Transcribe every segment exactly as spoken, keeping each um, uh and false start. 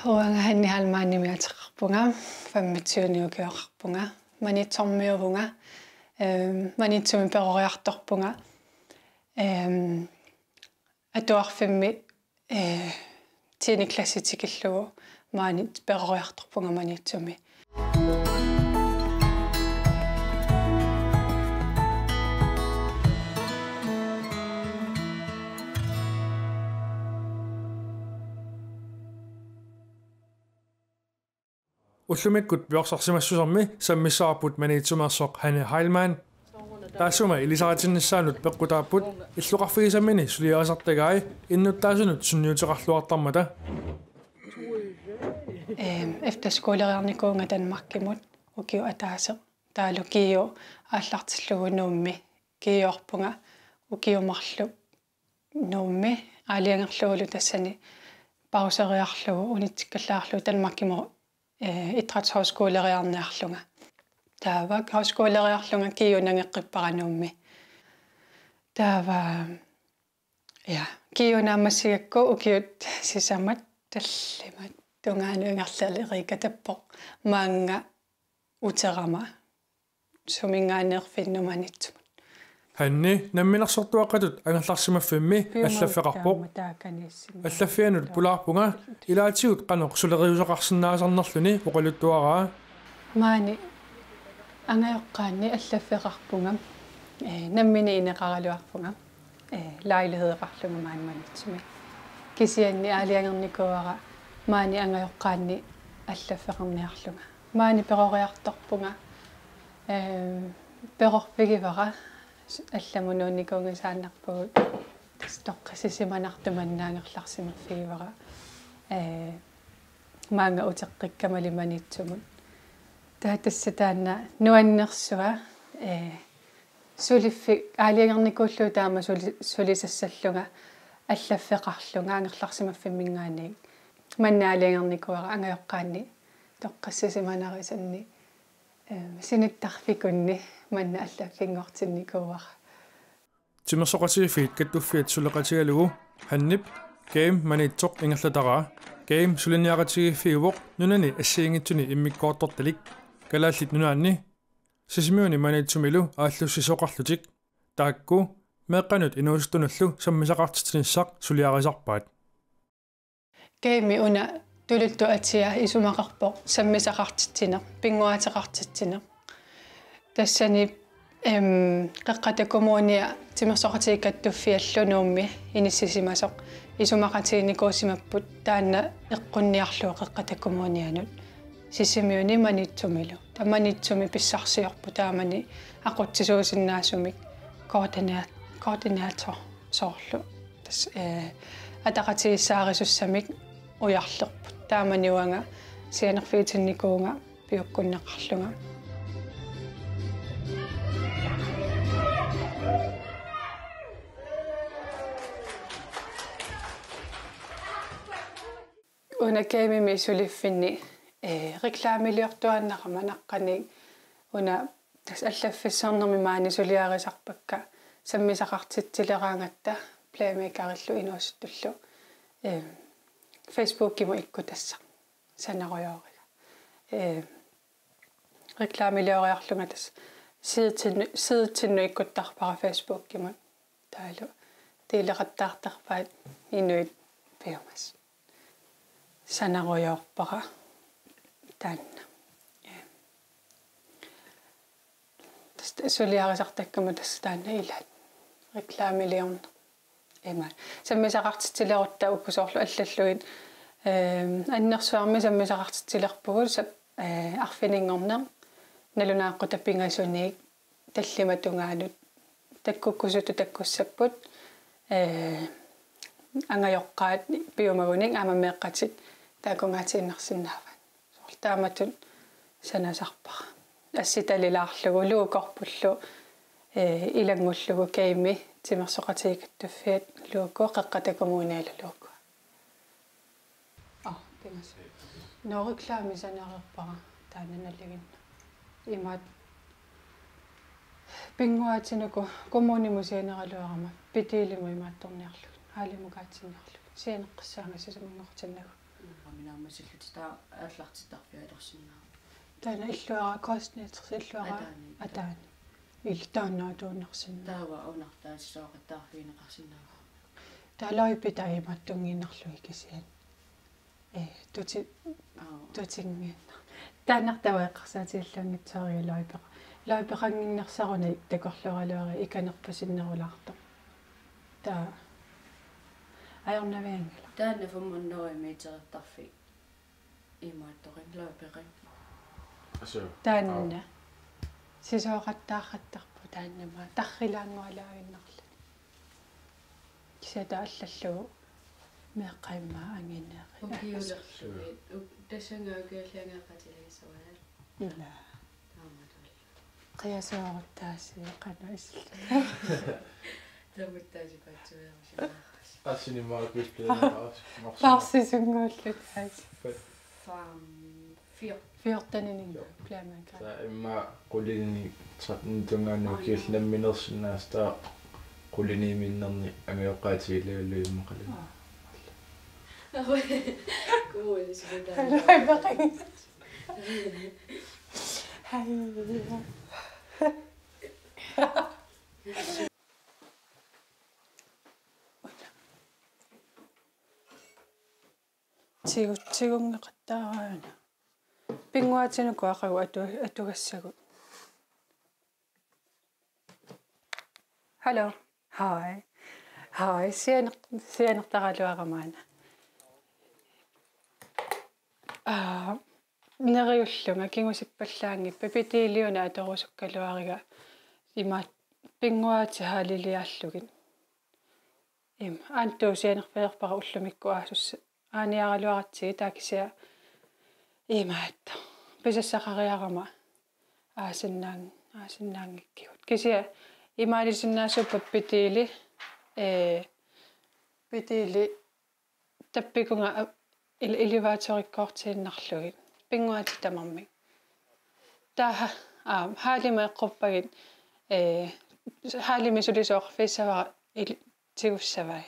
Uanga Hanne Heilmannimik ateqarpunga, femogtyve-ni ukioqarpunga, Maniitsormiuuvunga, ehm, Maniitsumi peroriartorpunga, ehm, atuarfimmi, eh, tiende klassi tikillugu maani peroriartorpunga Maniitsumi. Ullumikkut piorsarsimassusermi sammissavarput Maniitsumeersoq Hanne Heilmann. Taassuma ilisaritinnissaanut peqqutaapput illoqarfigisammini suliarisartagai innuttaasunut sunniuteqarluartarmata. Ehm, efterskoleriarnikuuvunga Danmarkimut ukiut ataaseq. Taavalu G U aallartillugu Nuummi. G U-rpunga ukiut marluk Nuummi, aalajangerlugulu tassani pauseriarlugu unitsikkallaarlugu Danmarkimut, eh, idrætshøjskoleriarniarlunga. Taava højskoleriarlunga G U nangeqqippara Nuummi. Taava, ja, G U naammassigakku ukiut sisamat tallimat tungaanut ingerlaleriikatappoq maannga uterama suminngaanneerfinnut Maniitsumut. Hanne namminersortuaqqatut angerlarsimaffimmi allaffeqarpoq. Allaffianut pulaarpunga ilaatigut qanoq suleriuseqarsinnaasarnerluni oqaluttuaraa. Maani angajoqqaanni allaffeqarpunga, eh, nammineq ineqaraluarpunga, eh, lejlighedeqarlunga maani Maniitsumi. Kisianni aalajangernikuuara maani angajoqqaanni allaffeqarniarlunga. Maani peroriartorpunga, eh, perorfigivara, allamut nuunnikuunngisaannarpugut, tassa toqqissisimanartumik angerlarsimaffigivara, eh, maannga uteqqikkamali Maniitsumut. Taava tassa taanna nuannersua, eh, suliffik aalajangernikuullugu taama suli-, sulisassallunga allaffeqarlunga angerlarsimaffimminngaanniit. Maanna aalajangernikuuara angajoqqaanni toqqissisimanarisanni, eh, sinittarfikunni maanna allaffinngortinnikuuara. Timersoqatigiiffiit Kattuffiat suleqatigalugu Hannep Game Maniitsoq ingerlataraa. Game suliniaqatigiiffiuvoq nunani assigiinngitsuni immikkoortortalik Kalaallit Nunaanni, Sisimiuni Maniitsumilu aallussisoqarlutik. Taakku meeqqanut inuusuttunullu sammisaqartitsinissaq suliarisarpaat. Game una tuluttut atia isumaqarpoq sammisaqartitsineq, pinnguaateqartitsineq. Tassani, em, Qeqqata Kommunia Timersoqatigiit Kattuffiallu Nuummi inissisimasoq isumaqatiginikuusimapput taanna eqqunniarlugu Qeqqata Kommunianut Sisimiuni Maniitsumilu. Taava Maniitsumi pissarsiorput taamani aqutsisuusinnaasumik koordinaa-, koordinator soorlu. Tassa, eh, ataqatigiissaarisussamik ujarlerput. Taamani uanga sianerfigitinnikuuvunga piukkunneqarlunga. Una Gamemi suliffinni, eh, reklamiliortuaannarama naqqaniit una tassa allaffissornermi maani suliarisarpakka sammisaqartitsileraangatta Playmakerillu inuusuttullu, eh, Facebookimut ikkutassaq sanarujooriga. Eh, reklamilioriarlunga tassa sidetsinnut, sidetsinnut ikkuttarpara Facebookimut. Taavalu deleqattaartarpaat inuit piumasut. Sanarujoorpara taanna. Tassa suliarisartakkama tassa taanna ilaat. Reklamiliorneq. Ima. Sammisaqartitsilerutta uku soorlu allallugit, ehm, annersuarmi sammisaqartitsilerpugut sa-, eh, arfininngorneq nalunaaquttap pingasunik tallimat tungaanut takkukkusutut takkussapput, eh, angajoqqaat piumagunik aamma meeqqatik taakkungaatiinnarsinnaavaat. Soorlu taamatut sanasarpara. Assitalilaarlugu logoorpullu, eh, ilanngullugu Game Timersoqatigiit Kattuffiat logo, Qeqqata Kommunialu logo. Ah, pingas. Nå, reklami sanareerpara taanna nalinginnaaq. Imaat pinnguaatinut kommunimut sianeraluarama, Pitelimut imaattorniarlugit, Aalimukaatsinniarlugit. Sianeqqissaanga sisamanngortinnagu. Minaa masillutik taava aallartittarfiup atorsinnaavoq. Taanna illuara Kursnitsersi illuara Ataani. Ataani. Illit taanna atuunnarsinnaavoq. Taava unartaatissooqattaarfigineqarsinnaavoq. Taava loipi taamaattunngiinnarlugit kisianni. Ee, tuti-, Aap. Tutinngiinnaq. Taannartaa eqqarsaatigaluarlunga loipeqa-, loipeqannginnersaruni takorluugaluarlunga ikanerpasinnerulaartoq. Taava ajornavianngilaq. Taanna fem hundrede meterertarfik imaattoqanngilaq loipeqanngilaq. Asuu. Taanna. Aap. Sisooqattaarrattarpoq taannama tarrilaanngualaaginnarluni. Kisianni taava allallugu meeqqat immaqa anginerit. Ukiulerlugit. Uk-, tassannga ukiulerlugit angeeqatigiissavaa. Ilaa. Taamaattuulluni. Qiasuuruttaasii qanoq isillugu. Tamuttaasipaatsiveerusimaarasi. Assini Markus Plenarus. Paarsisunngorluta. Fem, fjorten. Fjorten ininga. Fjorten. Bliver man gammel. Taava immaqa qulinik tretten tungaanut ukiullit namminersinnaasoq taava quliniit minnerni angajoqqaatigilaarlugu immaqalu. Aap. Kuuli sivitaarlugu. Hej. Tigu-, tigunngeqattaaraana. Pinnguaatinik aqagu atu-, atugassagut. Hallo. Hej. Hej. Sianer-, sianertaraluarama una. Aa, neriullunga kingusippallaanngippat pedeliuna atorusukkaluariga imaattoq pinnguaatit haaliliaallugit. Ima, Antu sianerfilerpara ullumikkut aasus-, aaniaraluaratsigit taava kisianni imaattoq. Pisassaqariarama aasinnaan-, aasinnaanngikkigut. Kisianni imaalisinnaasuuppat pedeli, ee, pedeli tappikunga a-, el-, elevatorikkoortiinnarlugit. Pinnguaatit tamarmik. Taava, aa, haalimi eqquppagit, ee, haalimi sulisooqarfiissavara il-, tigussavai.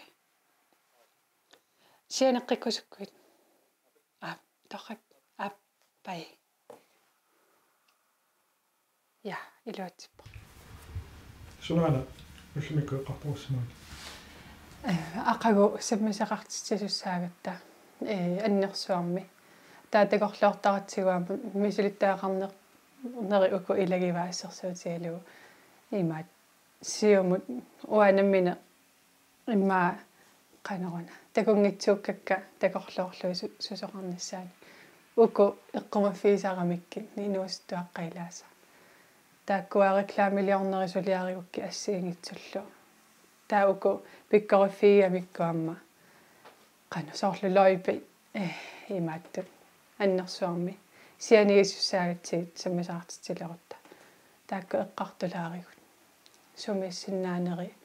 Sianeqqikkusukkuit. Aa, torrak. Aappai. Ja, iluatsippoq. Sunaana ullumikkut eqqartorussimavit? Ee, aqagu sammisaqartitsisussaagatta, ee, annersuarmi. Taava takorloortaratsigu aamma misulittagaqarner-, neri uku ilagivaat assersuutigalugu. Imaattoq siumut uanga nammineq immaqa qanoruna. Takunngitsuukkakka takorloorlugit su-, susoqarnissaanik. Uku eqqumaffigisaramikkit inuusuttuaqqat ilaasa. Taakkua reklamiliornerit suliarigukkit assigiinngitsullu. Taava uku pikkoriffigigamikku aamma. Qanoq soorlu loipi, eh, imaattut. Annersuarmi. Sianigisussaagatsigu sammisaqartitsilerutta. Taakku eqqartulaarigut. Sumiissinnaaneri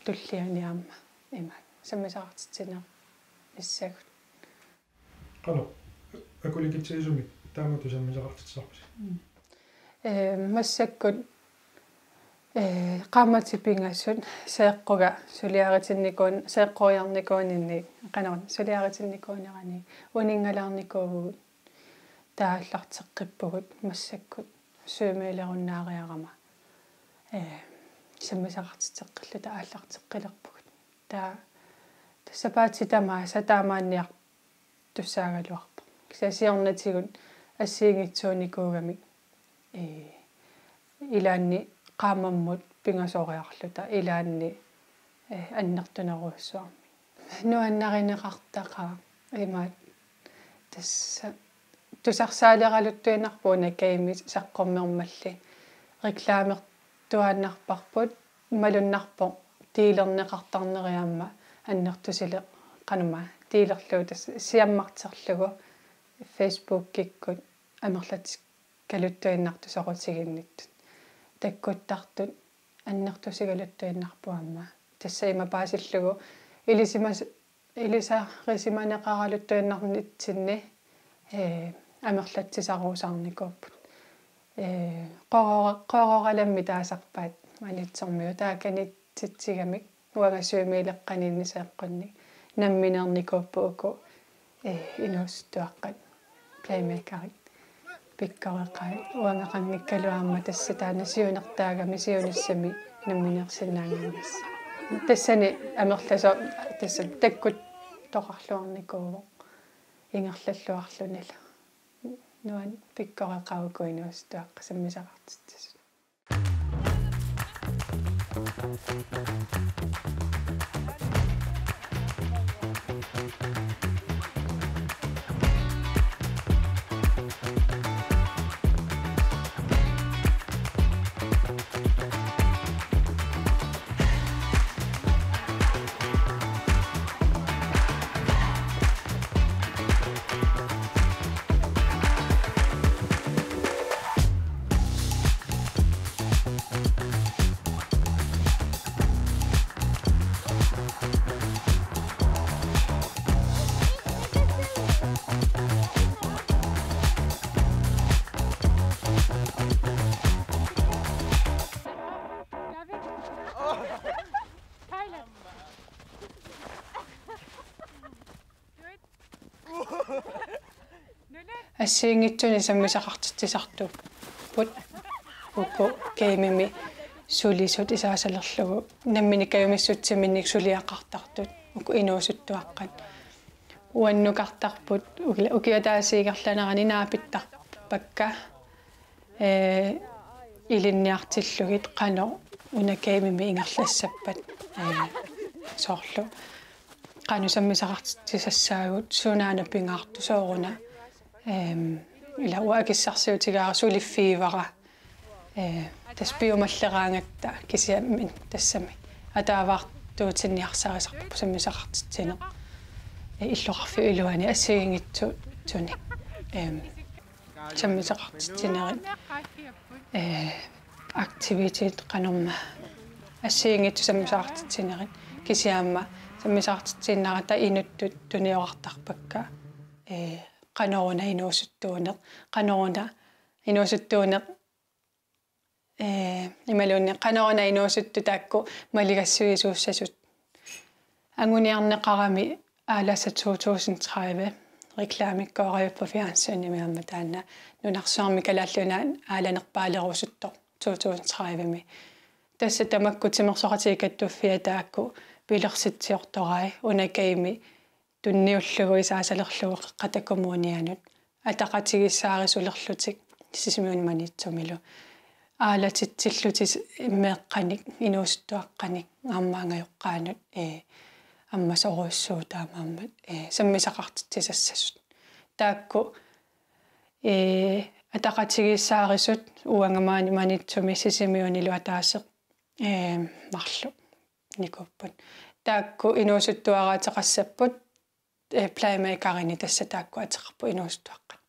tulliani aamma. Imaat. Sammisaqartitsineq issagut. Qanoq, akulikitsigisumik taamatut sammisaqartitsisarpisi? Mm. Ee, massakkut, ee, qaammatit pingasut seeqquga suliaritinnikuun-, seeqqoriarnikuuninni, qanoq, suliaritinnikuunerani uninngalaarnikuuvugut, taava aallarteqqippugut massakkut sømiilerunnaariarama, ee, sammisaqartitseqqilluta aallarteqqilerpugut. Taava tassa sapaatip tamaasa taamaanniar-, tussaagaluarpoq. Kisianni siornatigut assigiinngitsuunikuugamik, ee, ilaanni qaammammut pingasoriarluta, ilaanni, ee, annertunerujussuarmik. Nuannarineqartaqaaq imaattoq tassa tusarsaaleraluttuinnarpugut una gamet saqqummermalli. Reklamertuaannarparput malunnarpoq dealerneqartarneri aamma annertusileq qanuma dealerlugu tassa siammarterlugu Facebookikkut amerlatsikkaluttuinnartut soqutiginnittut. Takkuttartut annertusigaluttuinnarput aamma. Tassa ima paasillugu ilisimas-, ilisarisimaneqaraluttuinnarnitsinni, ee, amerlatsisaruusaarnikuupput. Ee, qorora-, qororalammi taasarpaat Maniitsormiut taava kanitsitsigamik uanga sømiileqqaniinni seeqqunnik namminernikuupput uku ee, inuusuttuaqqat playmakerit pikkoreqaat, uanga qanngikkalu aamma tassa taanna siunertaagami siunissami nammineersinnaannginnissaq. Tassani amerlasoq tassa takkuttoqarluarnikuuvoq ingerlalluarlunilu. Nuann- pikkoreqaat uku inuusuttuaqqat sammisaqartitsisut. Assigiinngitsunik sammisaqartitsisartuupput uku gamemi sulisut isaasalerlugu nammineq kajumissutsiminnik suliaqartartut uku inuusuttuaqqat. Uannukartarput uki-, ukiup ataatsip ingerlanerani naapittarpakka, ee, ilinniartillugit qanoq una gamemi ingerlassappat, ee, soorlu qanoq sammisaqartitsisassaagut, sunaana pingaartoq, sooruna, eem, ila uanga akissarsiutigaara suliffigaara, ee, tassa piumalleraangatta kisianni tassami ataavartuutinniarsarisarparput sammisaqartitsineq, ee, illoqarfiup iluani assigiinngitsunik, eem, sammisaqartitsinerit, ee, aktivitet qanormaa assigiinngitsut sammisaqartitsinerit kisianni aamma sammisaqartitsiinnarata inuttut tuniorartarpakka, ee, qanoruna inuusuttuuneq, qanoruna inuusuttuuneq, ee, imaluunniit qanoruna inuusuttut taakku maligassiuisuussasut. Anguniarneqarami Aalasa to tusind tredive reklameqqaarujuppoq fjernsynimi aamma taanna nunarsuarmi Kalaallit Nunaanni aalanerpaalerusuttoq to tusind tredive-mi. Tassa tamakku Timersoqatigiit Kattuffiat taakku pilersitsiortorai una gami tunniullugu isaasalerlugu Qeqqata Kommunianut ataqatigiissaarisulerlutik Sisimiuni Maniitsumilu. Aalatitsillutik meeqqanik, inuusuttuaqqanik, aamma angajoqqaanut, ee, ammasorujussuuvoq taamaammat, ee, sammisaqartitsisassasut. Taakku, ee, ataqatigiissaarisut uanga maani Maniitsumi Sisimiunilu ataaseq, ee, marluk nikuupput. Taakku inuusuttuaraateqassapput, ee, playmakerini, tassa taakku ateqarput inuusuttuaqqat.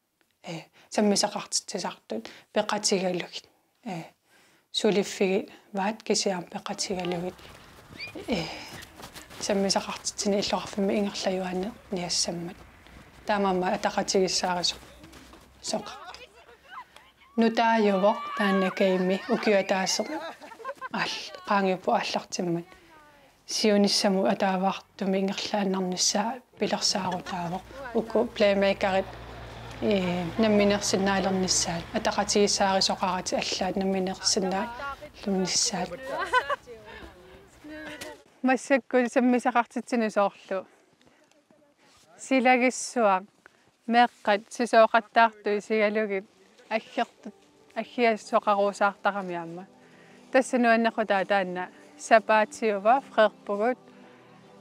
Ee, sammisaqartitsisartut peqatigalugit. Ee, suliffigivaat kisianni peqatigalugit. Ee, sammisaqartitsineq illoqarfimmi ingerlajuaanniassammat. Taamaammat ataqatigiissaarisoq. Soqaq. Nutaajuvoq taanna gami ukiup ataaseq aal-, qaangiupput aallartimmat. Siunissamut ataavartumik ingerlaannarnissaa pilersaarutaavoq. Uku playmakerit, ee, nammineersinnaalernissaat, ataqatigiissaarisoqaratik allaat nammineersinnaalernissaat. Massakkut sammisaqartitsineq soorlu silagissuaq, meeqqat sisooqattaartut isigalugit aggertut, aggiassoqarusaartarami aamma. Tassa nuannequtaa taanna sapaatiuvoq, freerpugut,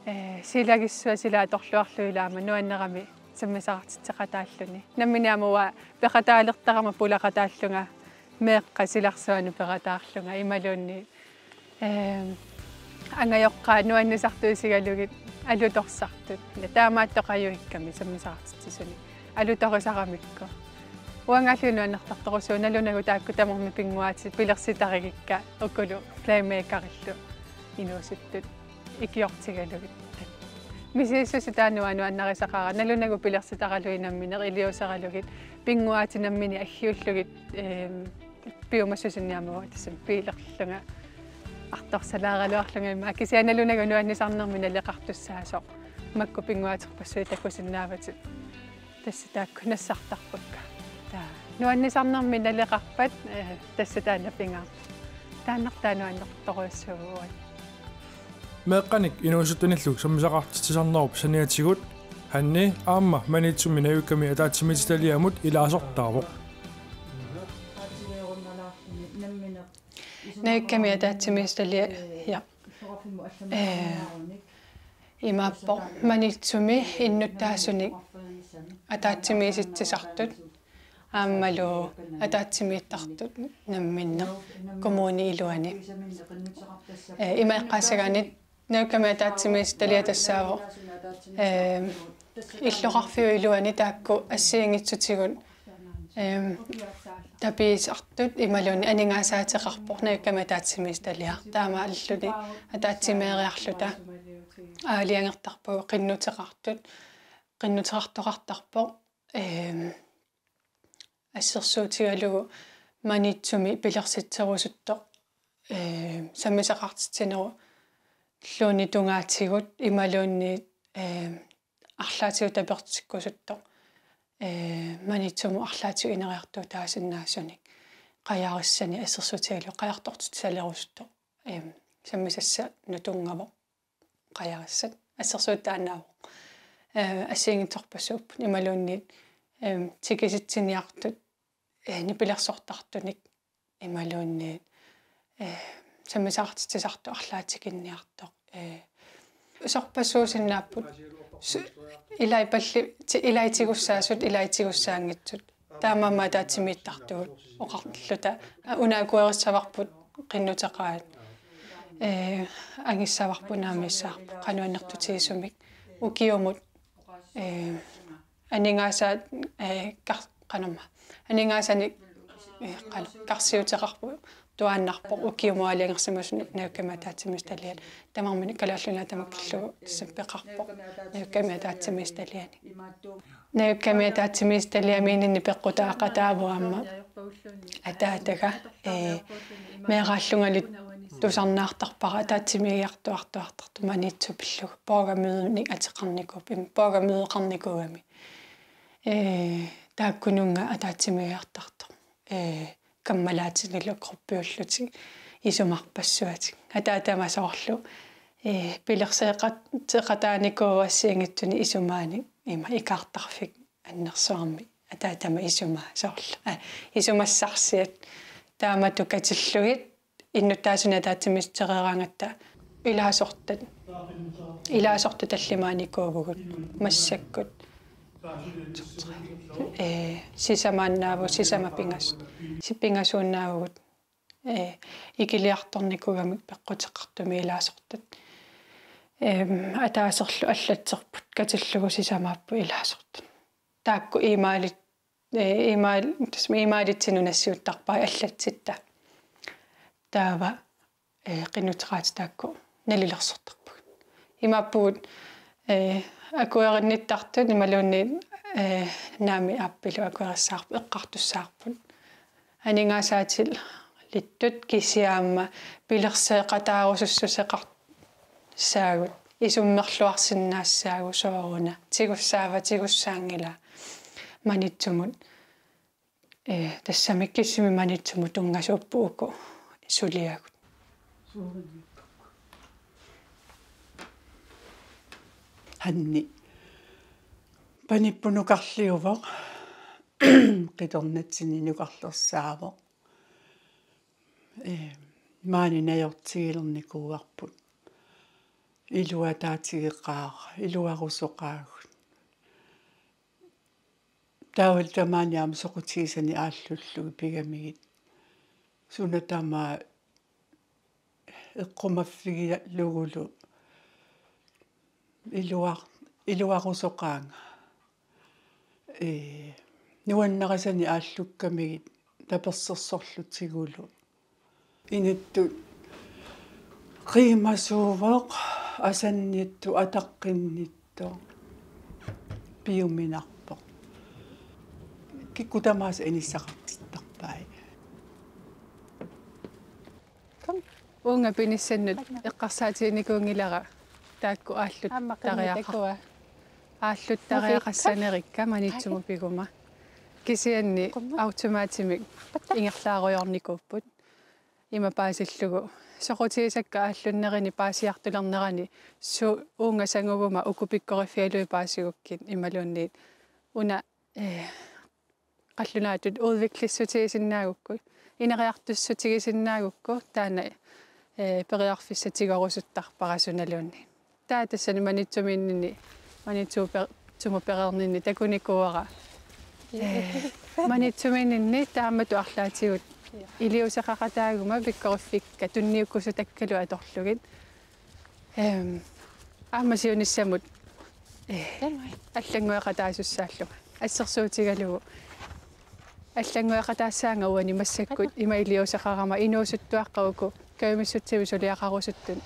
ee, silagissuaq sila atorluarlugu, ila aamma nuannerami sammisaqartitseqataalluni. Nammineq aamma uanga peqataalertarama pulaqataallunga meeqqat silarsuanut peqataarlunga imaluunniit, ehm, angajoqqaat nuannisartut isigalugit alutorsartut. Ja taamaattoqajuikkami sammisaqartitsisunik alutorisaramikku. Uangalu nuannertartorujussuuvoq nalunagu taakku tamarmik pinnguaatit pilersitarigikka ukulu playmakerillu inuusuttut ikiortigalugit. Misissusitaa nuannarisaqaara, nalunagu pilersitaralugit nammineq iliuuseralugit, pinnguaatit nammineq aggiullugit, ehm, piumassusinnik aamma tassami piilerlunga artorsalaaraluarlunga immaqa, kisianni nalunagu nuannisarnermik naleqartussaasoq. Makku pinnguaaterpassuit takusinnaavatit. Tassa taakku nassartarpakka. Taava nuannisarnermi naleqarpat, eh, tassa taanna pingaarpoq. Taannartaa nuannertorujussuuvoq. Meeqqanik inuusuttunillu sammisaqartitsisarnerup saniatigut Hanni aamma Maniitsumi Najukkami ataatsimiititaliamut ilaasortaavoq. Najukkami ataatsimiititalia, ja. Eh, imaappoq Maniitsumi innuttaasunik ataatsimiititsisartut aammalu ataatsimiittartut namminneq kommunip iluani. Eh, ima eqqaassagaanni Najukkami ataatsimiititalia tassaavoq, eh, illoqarfiup iluani taakku assigiinngitsutigut, eh, tapiisartut imaluunniit aningaasaateqarpoq Najukkami ataatsimiititalia. Taamaalilluni ataatsimeeriarluta aalajangertarpagut qinnuteqartut, qinnuteqartoqartarpoq, eh, assersuutigalugu Maniitsumi pilersitserusuttoq, eh, sammisaqartitsinerulluunniit tungaatigut imaluunniit, eh, arlaatigut tapersersortikkusuttoq, eh, Maniitsumut arlaatigut ineriartuutaasinnaasunik qajarissani assersuutigalugu qajartortitsilerusuttoq, eh, sammisassat nutunngavoq. Qajarissat assersuut taannaavoq. Eh, assigiinngitsorpassuupput imaluunniit, eh, tikisitsiniartut, eh, nipilersortartunik imaluunniit, eh, sammisaqartitsisartut arlaatigut ineriartoq. Eh, sorpassuusinnaapput su-, ilai palli-, ti-, ilai tigussaasut, ilai tigussaanngitsut. Taamaammat ataatsimiittartugut oqarluta. Una akuerissavarput qinnuteqaat. Eh, angissavarput naammagissavarput qanoq annertutigisumik. Ukiumut, eh, aningaasaat, eh, kar-, qanormaa. Aningaasanik, eh, qan-, karsiuteqarpoq tuaannarpoq ukiumut aalajangersimasunut Najukkami ataatsimiititaliat. Tamarmik Kalaallit Nunaat tamakkillugu tassa peqarpoq Najukkami ataatsimiititaliani. Najukkami ataatsimiititaliamiinninni peqqutaaqataavoq aamma ataataga, eh, meeraallungali tusarnaartarpara ataatsimiigiartuartuartartoq Maniitsup pillugu. Borgermødenik ateqarnikuuvoq, im-, borgermødeqarnikuugami. Eh, taakkununnga ataatsimiigiartartoq. Eh, kammalaatinilu gruppiullutik isumarpassuatik. Ataatama soorlu, eh, pilerseeqat-, seeqataanikuuvoq assigiinngitsunik isumaanik ima ikaartarfik annersuarmi ataatama isumaa soorlu. Ah, isumassarsiat taamatut katillugit innuttaasunik ataatsimiititereeraangatta ilaasortat, ilaasortat tallimaanikuuvugut massakkut. Eh, sisamaannaavugut, sisamat pingas-, si-, pingasuunnaavugut, eh, ikiliartornikuugamik peqquteqartumik ilaasortat. Em, ataaserlu allatserput katillugu sisamaapput ilaasortat. Taakku e-mailit, eh, e-mail-, tassa e-mailitsinnut nassiuttarpai allatsitta. Taava, eh, qinnuteqaatit taakku nalilersortarput. Imaappugut, eh, akuerinnittartut imaluunniit, eh, naamik aappilu akuerissavarput, eqqartussavarput. Aningaasaatilittut kisianni aamma pilerseeqataarusussuseqassaagut, isummerluarsinnaassaagut sooruna. Tigussaava, tigussaanngilaa. Maniitsumut. Eh, tassami kissimi Maniitsumut tunngasuupput uku suliagut. Hanni. Panipput nukarliuvoq. Qitornatsinni nukarlersaavoq. Eh, maani najortigilernikuuarput. Iluataatigeqaaq, iluarusoqaagut. Taavalu tamaani aamma soqutigisani aallullugit pigamigit. Suna tamaat eqqumaffigigalugulu iluar-, iluarusoqaanga. Ee, nuannarisani aallukkamigit tapersersorlutigulu. Inuttut qiimasuuvoq, asannittut, ataqqinnittoq, piuminarpoq. Kikkut tamaasa inissaqartittarpai. Uunga pinissannut eqqarsaatiginikuunngilara taakku aallut aamma tariaqar-, qinnittakua. aalluttariaqassanerikka Maniitsumut piguma. Kisianni automatimik ingerlaarujoornikuupput. Ima paasillugu soqutigisakka aallunnerini paasiartulernerani suut uunga sanguguma uku pikkoriffigalugit paasigukkit imaluunniit una, eh, qallunaatut udviklissiutigisinnaagukku, ineriartuussutigisinnaagukku taanna, eh, periarfissaq tigorusuttarpara sunaluunniit. Taava tassani Maniitsumiinninni, Maniitsu-, -tsumut pereerninni takunikuuara. Eh, Maniitsumiinninni taamatut arlaatigut iliuuseqaqataaguma pikkoriffikka tunniukkusutakkalu atorlugit. Ehm, aamma siunissamut, eh, allanngueqataasussaallunga. Assersuutigalugu allanngueqataassaanga uani massakkut ima iliuuseqarama inuusuttuaqqat uku kajumissutsimik suliaqarusuttut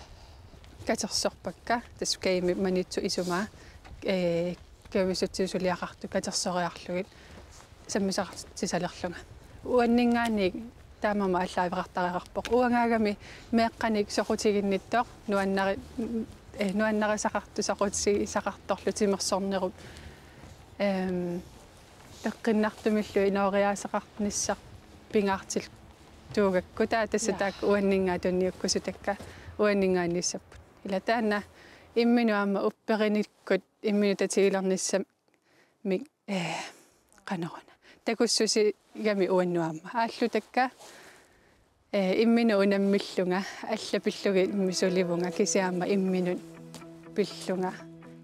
katersorpakka, tassa kajummi Maniitsup isumaa, eh, kajumissutsimik suliaqartut katersoriarlugit sammisaqartitsisalerlunga. Uanninngaanniit taamaammat aallaaveqartareerpoq. Uangaagami meeqqanik soqutiginnittoq nuannari-, eh, nuannarisaqartoq soqutigisaqartorlu timersornerup, ehm, peqqinnartumillu inooriaaseqarnissaq pingaartilluugakku. Taava tassa taakku uanninngaanniit tunniukkusutakka uanninngaanniissapput. Ila taanna imminut aamma upperinikkut imminut tatigilernissami, eh, qanoruna. Takussusigamik uannut aamma. Aallutakka, eh, imminut unammillunga, alla pillugit imminut sulivunga, kisianni aamma imminut pillunga,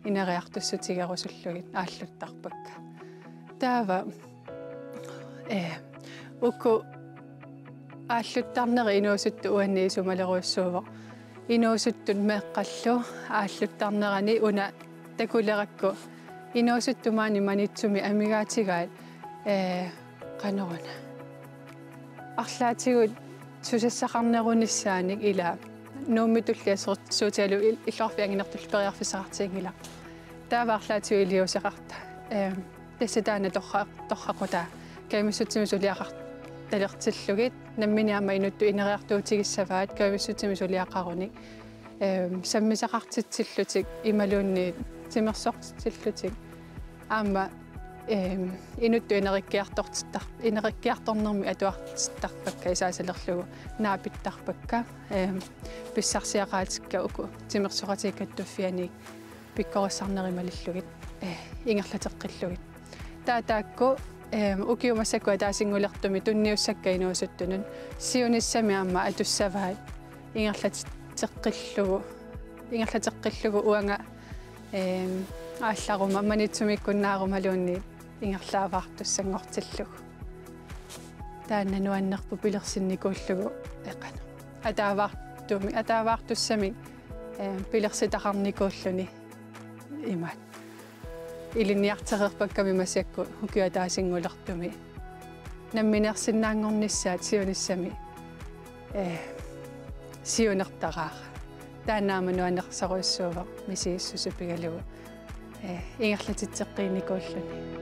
ineriartuussutigerusullugit aalluttarpakka. Taava, eh, uku aalluttarnerit inuusuttut uanni isumalerujussuuvoq. Inuusuttut meeqqallu aalluttarnerani una takulerakku inuusuttut maani Maniitsumi amigaatigaat, eh, qanoruna. Arlaatigut susassaqarnerunissaanik ila Nuummi tulliani assersuutigalugu il-, illoqarfiit anginertullu periarfissaqartiginngilaq. Taava arlaatigut iliuuseqarta. Ehm, tassa taanna torra-, torraqutaa. Kajumissutsimik suliaqartalertillugit, nammineq aamma inuttut ineriartuutigissavaat kajumissutsimik suliaqarunik. Ehm, sammisaqartitsillutik imaluunniit timersortitsillutik. Aamma, ehm, inuttut inerikkiartortittar-, inerikkiartornermik atuartittarpakka isaasalerlugu naapittarpakka. Ehm, pissarsiaqaatikka uku timersoqatigiit kattuffianni pikkorissarnerit malillugit, eh, ingerlateqqillugit. Taava taakku, ehm, ukiut massakkut ataasinngulertumik tunniussakka inuusuttunut siunissami aamma atussavaat ingerlateqqillugu, ingerlateqqillugu uanga, ehm, aallaruma Maniitsumiikkunnaarumaluunniit ingerlaavaartussanngortillugu. Taanna nuannerpoq pilersinnikuullugu eqana. Ataavaartumi-, ataavaartussamik, eh, pilersitaqarnikuulluni imaat. Ilinniartereerpakkami massakkut ukiut ataasinngulertumik. Nammineersinnaanngornissaat siunissami, eh, siunertaraara. Taanna aamma nuannersorujussuuvoq misigissuseq pigalugu, eh, ingerlatitseqqiinnikuulluni.